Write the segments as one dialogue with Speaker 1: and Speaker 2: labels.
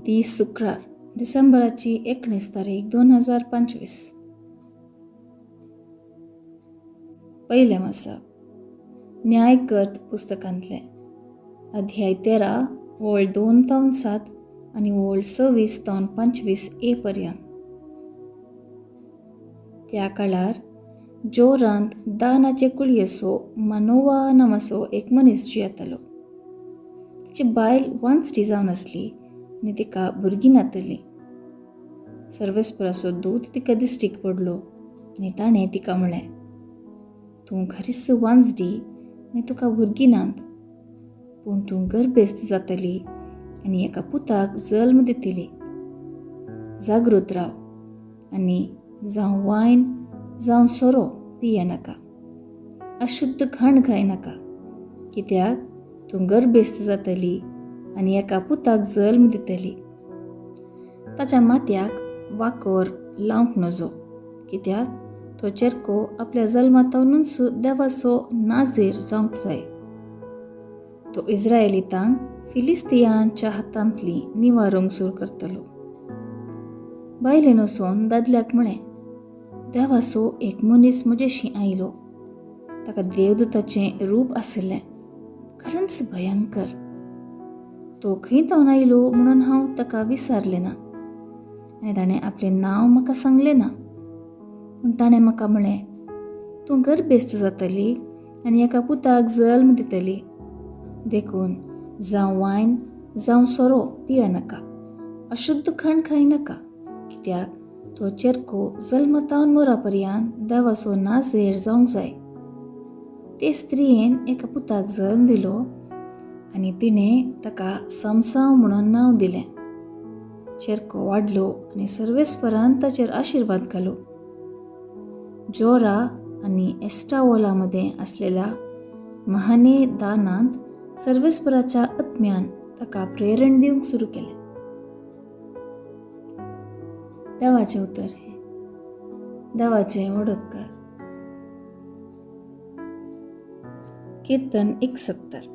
Speaker 1: दीस शुक्रार, डिसेंबराची 19 तारीख 2025. पयलें मासाब न्यायकर्त पुस्तकांतलें, अध्याय 13 वळ 2 तावन 7 आनी वळ 26 तावन 25 ए पर्यंत. त्या काळार जोरांत दानाचे कुळयेचो मानोवा नांवाचो एक मनीस जियेतालो. ताची बायल वांजटी जावन आसली आनी तिका भुरगीं नातली. सर्वेस्पराचो दूत तिका दिश्टीक पडलो आनी ताणें तिका म्हळें, तूं खरीच वांजडी आनी तुका भुरगीं नात, पूण तूं गर्भेस्त जातली आनी एका पुताक जल्म दितली. जागृत राव आनी जावं वायन जावं सोरो पियेनाका, अशुद्ध खाण खायनाका, कित्याक तूं गर्भेस्त जातली आनी एका पुताक जल्म दितली. ताच्या माथ्याक वाकोर लावंक नजो, कित्याक तो चेरको आपल्या जल्मातावनूच देवाचो नाजीर जावंक जाय. तो इस्रायलितांक फिलिस्तियांच्या हातांतली निवारूंक सुरू करतलो. बायलेन वचून दादल्याक म्हळें, देवाचो एक मनीस म्हजेशी आयलो. ताका देवदूताचें रूप आशिल्लें, खरेंच भयंकर. तो खंय तावन आयलो म्हणून हांव ताका विचारलें ना आनी ताणें आपलें नांव म्हाका सांगलें ना. पूण ताणें म्हाका म्हळें, तूं गर्भेस्त जातली आनी एका पुताक जल्म दितली. देखून जावं वायन जावं सोरो पियेनाका, अशुद्ध खाण खायनाका, कित्याक तो चेरको जल्मतावन मोरा पर्यंत देवाचो नाजेर जावंक जाय. ते स्त्रियेन एका पुताक जल्म दिलो आनी तिणें ताका समसांव म्हणून नांव दिलें. चेरको वाडलो आनी सर्वेस्परान ताचेर आशिर्वाद घालो. जोरा आनी एस्टावोला मदें आसलेल्या महाने दानांत सर्वेस्पराच्या आत्म्यान ताका प्रेरण दिवंक सुरू केलें. देवाचें उतर हें, देवाचें वडपकार. कीर्तन 71,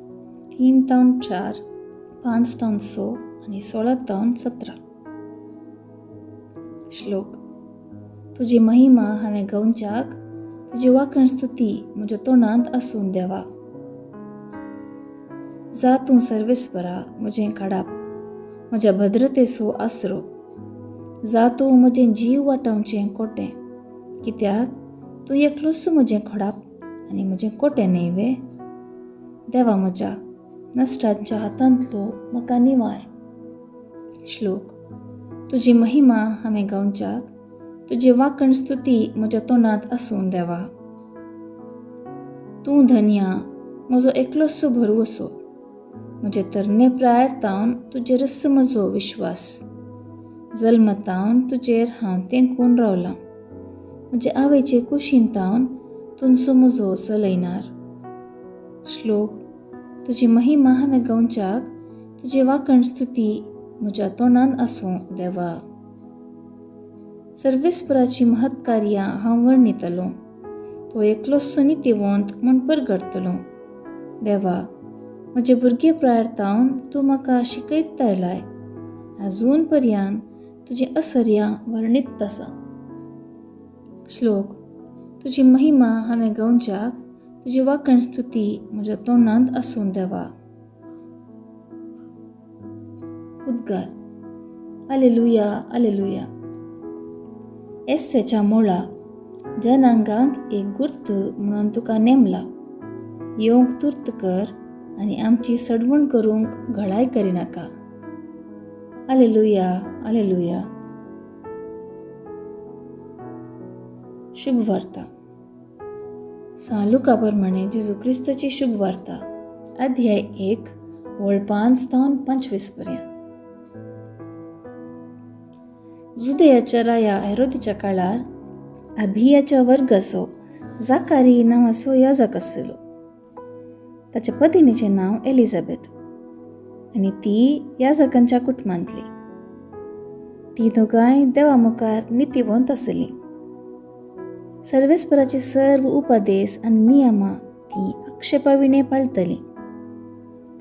Speaker 1: 3 तावन 4, 5 तावन 6 आनी 16 तावन 17. श्लोक. तुजी महिमा हांवें गावच्याक, तुजी वाखण स्तुती म्हज्या तोंडांत आसून देवा. जा तूं सर्वेस्परा म्हजें काडाप, म्हज्या भद्रतेचो आसरो. जा तूं म्हजें जीव वाटावचें कोटें, कित्याक तूं एकलोच म्हजें खोडाप आनी म्हजें कोटें न्हय वे. देवा म्हज्या, नश्टांच्या हातांतलो म्हाका निवार. श्लोक. तुजी महिमा हांवें गावच्याक, तुजी वाखण स्तुती म्हज्या तोंडांत आसून देवा. तूं धनया म्हजो एकलोच भरवसो, म्हजे तरणे प्रायर तावन तुजेरच म्हजो विश्वास. जल्मतावन तुजेर हांव तेंकून रावलां, म्हजे आवयचे कुशीन तावन तुमचो म्हजो चलयनार. श्लोक. तुजी महिमा हांवें गावच्याक, तुजी वाखण स्तुती म्हज्या तोंडांत आसूं देवा. सर्वेस्पराची महत्कार्यां हांव वर्णितलो, तो एकलोच नितीवंत म्हूण परगटतलो. देवा, म्हजे भुरगे प्रायर तावन तूं म्हाका शिकयत आयलाय, आजून पर्यंत तुजी असर्यां वर्णीत आसा. श्लोक. तुजी महिमा हांवें गावच्याक, तुजी वाखण स्तुती म्हज्या तोंडांत आसून देवा. उद्गार. आलेलुया, आलेलुया. एस्सेच्या मोळा जनांगांक एक गुर्त म्हणून तुका नेमला. येवंक तुर्त कर आनी आमची सडवण करूंक घळाय करिनाका. आलेलुया, आलेलुया. शुभ वार्ता. सां लुका प्रमाणे जेजू क्रिस्ताची शुभ वार्ता, अध्याय 1 वळ 5 तावन 25 पर्यंत. जुदयाच्या राया हेरोदीच्या काळार अभियाच्या वर्गाचो जाकारी नांवाचो याजक आशिल्लो. ताच्या पतिणीचें नांव एलिझाबेथ आनी ती याजकांच्या कुटुंबांतली. ती दोगांय देवा मुखार नितीवंत आसली. सर्वेस्पराचे सर्व उपदेश आनी नियमां ती आक्षेपाविणें पाळटली.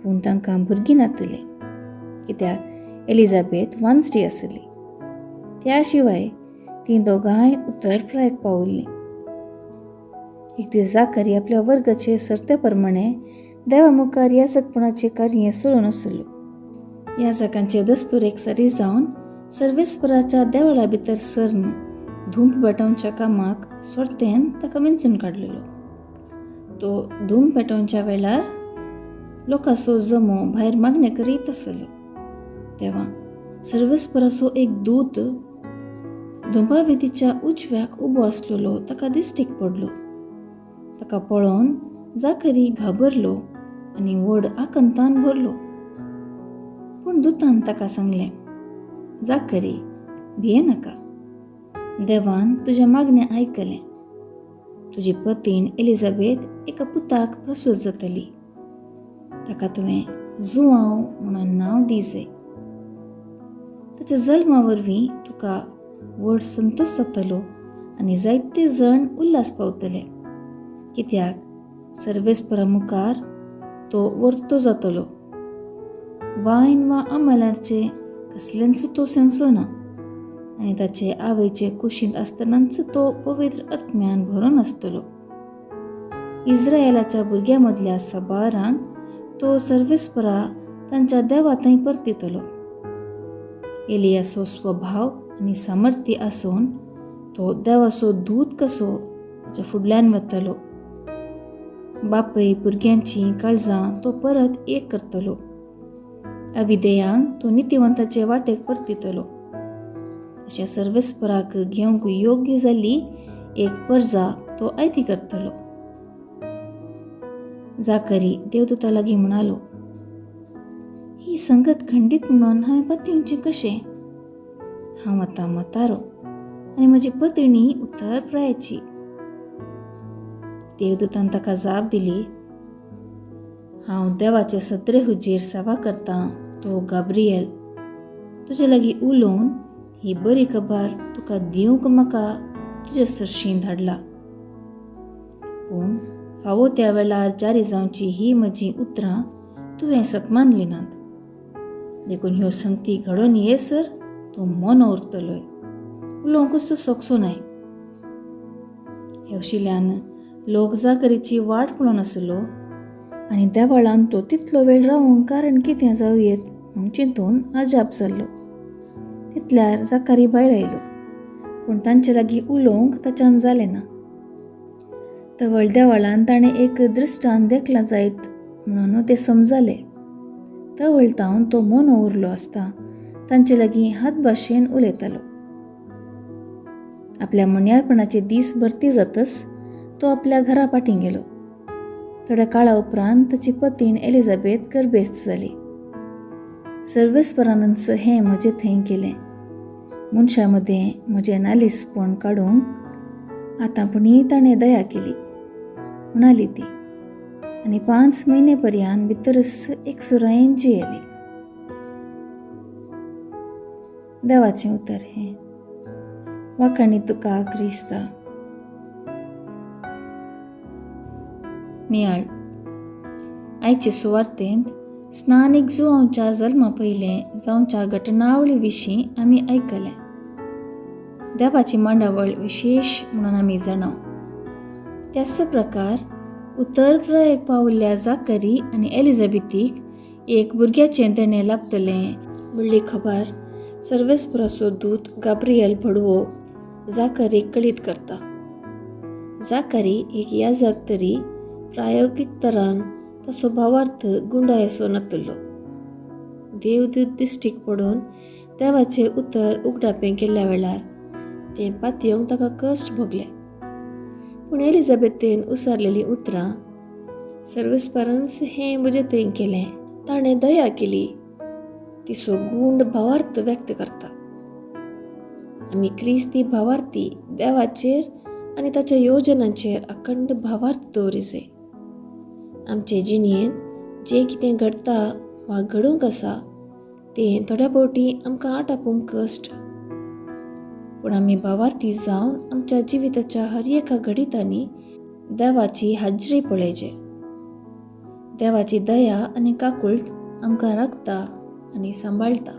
Speaker 1: पूण तांकां भुरगीं नातली, कित्याक एलिझाबेथ वांजटी आसली. त्या शिवाय तीं दोगांय उत्तर प्रायक पावल्लीं. एक दीस जाकारी आपल्या वर्गाचे सरते प्रमाणे देवा मुखार याजकपणाचें कार्य सोडून आसलो. याजकांचे दस्तुरेक सरी जावन सर्वेस्पराच्या देवळा भितर सरन धूंप पेटोवच्या कामाक सोरतेन ताका विंचून काडलेलो. तो धूम पेटोवच्या वेळार लोकांचो जमो भायर मागणें करीत आसलो. तेव्हा सर्वेस्पराचो एक दूत धुंपावेदीच्या उजव्याक उबो आसलेलो ताका दिश्टीक पडलो. ताका पळोवन जाकरी घाबरलो आनी व्हड आकंतान भरलो. पूण दुतान ताका सांगलें, जाकरी भिये नाका, देवान तुजें मागणें आयकलें. तुजी पतीण एलिझाबेथ एका पुताक प्रसूत जातली. ताका तुवें जुआंव म्हणून नांव दी जाय. ताच्या जल्मा वरवीं तुका व्हड संतोश जातलो आनी जायते जण उल्हास पावतले, कित्याक सर्वेस्परा मुखार तो वर्तो जातलो. वायन वा आमलाचें कसलेंच तो सेंसो ना आनी ताचे आवयचे कुशींत आसतनाच तो पवित्र आत्म्यान भरून आसतलो. इस्रायलाच्या भुरग्यां मदल्या साबारांक तो सर्वेस्परा तांच्या देवा थंय परतितलो. एलियाचो स्वभाव आनी सामर्थ्य आसून तो देवाचो दूत कसो ताच्या फुडल्यान वतलो. बापय भुरग्यांची काळजां तो परत एक करतलो. अविधेयांक तो नितिवंताचे वाटेक परतितलो. अशा सर्वेस्पराक घेवंक योग्य जाल्ली एक परजा तो आयती करतलो. जाकरी देवदूता लागीं म्हणालो, ही संगत खंडीत म्हणून हांवें पत्योवचें कशें? हांव आतां म्हातारो आनी म्हजी पतिणी उत्तर प्रायेची. देवदूतान ताका जाप दिली, हांव देवाचे सत्रे हुजीर सेवा करतां तो गाब्रियल तुजे लागीं उलोवन ही बरी खबर तुका दिवंक म्हाका तुजे सरशीं धाडला. पूण फावो त्या वेळार जारी जावची ही म्हजी उतरां तुवें सतमानली नात. देखून ह्यो संगती घडोवन येसर तूं मोनो उरतलोय, उलोवंकूच शकचो नाय. हेवशिल्यान लोक जाकरीची वाट पळोवन आसलो आनी देवळान तो तितलो वेळ रावूंक कारण कितें जावं येत म्हूण चिंतून अजाप जाल्लो. तितल्यार जाकारी भायर आयलो, पूण तांचे लागीं उलोवंक ताच्यान जालें ना. तवळ देवळान ताणें एक दृश्टान देखलां जायत म्हणून ते समजाले. तवळ तावन तो मोनो उरलो आसता तांचे लागीं हात भाशेन उलयतालो. आपल्या मोन्यारपणाचे दीस भरती जातच तो आपल्या घरा फाटीं गेलो. थोड्या काळा उपरांत ताची पतीण एलिझाबेथ गर्भेस्त जाली. सर्वेस्परानच हें म्हजें थंय केलें. मनशां मदें म्हजें नालीसपण काडूंक आतां पुणी ताणें दया केली म्हणाली ती, आनी 5 म्हयने पर्यंत भितरच एकसुरायेन जियेली. देवाचें उतर हें. वाखाणी तुका क्रिस्ता. नियाळ. आयचे सुवार्तेंत स्नानीक जुआंवच्या जल्मा पयलें जावच्या घटनावळी विशीं आमी आयकलें. देवाची मांडावळ विशेश म्हणून आमी जाणाव. त्याच प्रकार उत्तर प्रायेक पावल्ल्या जाकरी आनी एलिझाबेथीक एक भुरग्याचें देणें लाभतलें म्हणली खबर सर्वेस्पराचो दूत गाब्रियल भडवो जाकरीक कळीत करता. जाकरी एक याजक तरी प्रायोगीक तरान ताचो भावार्थ गुंडायसो नातलो. देवदूत दिश्टीक पडून देवाचें उतर उगडापें केल्ल्या वेळार तें पातयेवंक ताका कश्ट भोगले. पूण एलिझाबेथेन उसारलेलीं उतरां सर्वेस्परानच हें म्हजें थंय केलें, ताणें दया केली, तिचो गूंड भावार्थ व्यक्त करता. आमी क्रिस्ती भावार्थी देवाचेर आनी ताच्या योजनांचेर अखंड भावार्थ दवरिजे. आमचे जिणेंत जें कितें घडटा वा घडूंक आसा तें थोड्या फावटी आमकां आटापूंक कश्ट, पूण आमी भावार्थी जावन आमच्या जिविताच्या हर एका घडितांनी देवाची हाजरी पळयचे. देवाची दया आनी काकुळट आमकां राखता आनी सांबाळटा.